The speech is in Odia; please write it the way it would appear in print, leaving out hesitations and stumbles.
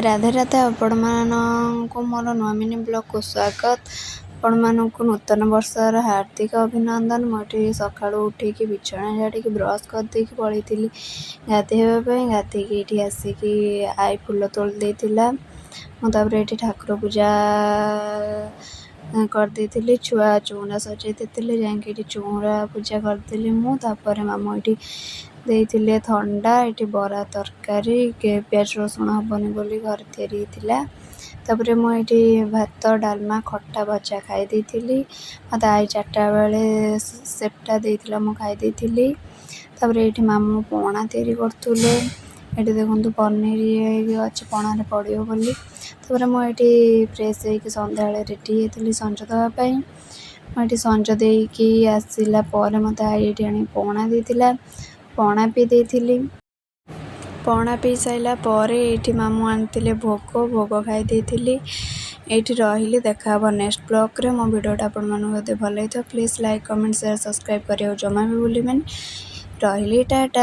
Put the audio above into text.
ରାଧେ ରାଧେ। ଆପଣମାନଙ୍କୁ ମୋର ନୂଆ ମିନି ବ୍ଲଗ୍କୁ ସ୍ୱାଗତ। ଆପଣମାନଙ୍କୁ ନୂତନ ବର୍ଷର ହାର୍ଦ୍ଦିକ ଅଭିନନ୍ଦନ। ମୁଁ ଏଠି ସକାଳୁ ଉଠିକି, ବିଛଣା ଝାଡ଼ିକି, ବ୍ରସ୍ କରିଦେଇକି ପଳେଇଥିଲି ଗାଧେଇବା ପାଇଁ। ଗାଧେଇକି ଏଇଠି ଆସିକି ଆଈ ଫୁଲ ତୋଳି ଦେଇଥିଲା। ମୁଁ ତାପରେ ଏଇଠି ଠାକୁର ପୂଜା କରିଦେଇଥିଲି। ଛୁଆ ଚଉଁରା ସଜେଇ ଦେଇଥିଲେ, ଯାଇକି ଏଠି ଚଉଁରା ପୂଜା କରିଦେଲି ମୁଁ। ତାପରେ ମାମୁଁ ଏଇଠି ଦେଇଥିଲେ ଥଣ୍ଡା, ଏଠି ବରା ତରକାରୀ, ପିଆଜ ରସୁଣ ହେବନି ବୋଲି ଘରେ ତିଆରି ହେଇଥିଲା। ତାପରେ ମୁଁ ଏଇଠି ଭାତ, ଡାଲମା, ଖଟା, ଭଜା ଖାଇ ଦେଇଥିଲି। ମୋତେ ଆଈ 4ଟା ବେଳେ ସେପ୍ଟା ଦେଇଥିଲା, ମୁଁ ଖାଇ ଦେଇଥିଲି। ତାପରେ ଏଇଠି ମାମୁଁ ପଣା ତିଆରି କରୁଥିଲେ। ଏଠି ଦେଖନ୍ତୁ, ପନିର ହେଇକି ଅଛି ପଣାରେ ପଡ଼ିବ ବୋଲି। ତାପରେ ମୁଁ ଏଇଠି ଫ୍ରେଶ୍ ହେଇକି ସନ୍ଧ୍ୟାବେଳେ ରେଡ଼ି ହେଇଥିଲି ସଞ୍ଜ ଦେବା ପାଇଁ। ମୁଁ ଏଠି ସଞ୍ଜ ଦେଇକି ଆସିଲା ପରେ ମୋତେ ଆଈ ଏଇଠି ଆଣି ପଣା ଦେଇଥିଲା, ପଣା ପିଇ ଦେଇଥିଲି। ପଣା ପିଇ ସାରିଲା ପରେ ଏଇଠି ମାମୁଁ ଆଣିଥିଲେ ଭୋଗ, ଭୋଗ ଖାଇ ଦେଇଥିଲି। ଏଇଠି ରହିଲି, ଦେଖା ହେବ ନେକ୍ସଟ ବ୍ଲଗ୍ରେ। ମୋ ଭିଡ଼ିଓଟା ଆପଣମାନଙ୍କୁ ଯଦି ଭଲ ହେଇଥିବ, please like, comment, share, subscribe କରିବାକୁ ଜମା ବି ଭୁଲିବେନି। ରହିଲି, ଟାଟା।